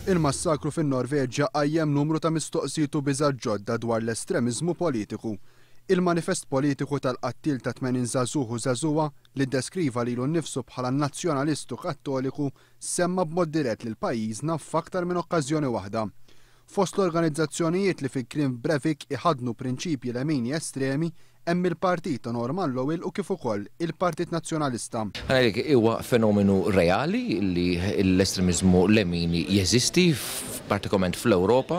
Il-massakru fin-Norveġja qajjem numru ta' mistoqsijiet u biżgħat ġodda dwar l-estremiżmu politiku. Il-manifest politiku tal-qattiel ta' 80 żagħżugħ u żagħżugħa li ddeskriva lilu nnifsu bħala nazzjonalist u Kattoliku semma b'mod dirett lil pajjiżna f'aktar minn okkażjoni waħda. Fost l-organizzazzjonijiet li fi kliem Breivik iħaddnu prinċipji lemini estremi hemm il-Partit ta' Norman Lowell u kif ukoll il-Partit Nazzjonalista. Għalhekk huwa fenomenu reali li l-estremiżmu lemini jeżisti, partikolarment fl-Ewropa,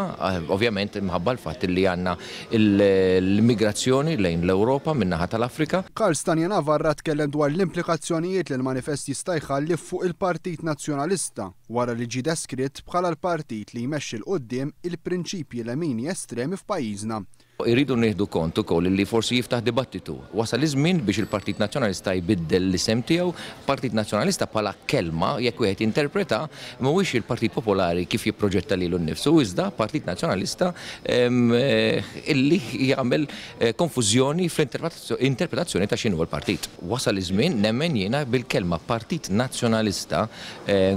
ovvjament minħabba l-fatt li għandna l-immigrazzjoni lejn l-Ewropa min-naħa tal-Afrika. Karl Stagno Navarra tkellem dwar l-implikazzjonijiet li l-manifest jista' jħalli fuq il-Partit Nazzjonalista wara li ġie deskritt bħala l-partit li jmexxi 'l quddiem il-prinċipji lemini estremi f'pajjiżna. Irridu nieħdu kont ukoll li forsi jiftaħ dibattitu. Wasal iż-żmien biex il-Partit Nazzjonalista jbiddel l-isem tiegħu. Partit Nazzjonalista bħala kelma, jekk wieħed jinterpreta, mhuwiex il-Partit Popolari kif jipproġetta lilu nnifsu, iżda Partit Nazzjonalista illi jagħmel konfużjoni fl-interpretazzjoni ta' x'inhu l-partit. Wasal iż-żmien, nemmen jiena, bil-kelma Partit Nazzjonalista,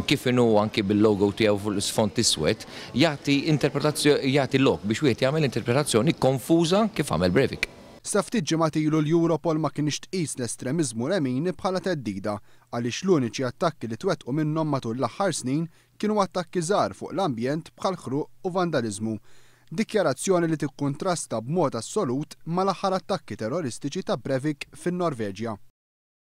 kif inhu anki bil-logo tiegħu fuq l-isfond iswed, jagħti interpretazzjoni, jagħti lok biex wieħed jagħmel interpretazzjoni konfuża kif għamel Breivik. Sa ftit ġimgħat ilu l-Europol ma kienx tqis l-estremiżmu lemini bħala theddida għaliex l-uniċi attakki li twettqu minnhom matul l-aħħar snin kienu attakki żgħar fuq l-ambjent bħal ħruq u vandaliżmu. Dikjarazzjoni li tikkuntrasta b'mod assolut mal-aħħar attakki terroristiċi ta' Breivik fin-Norveġja.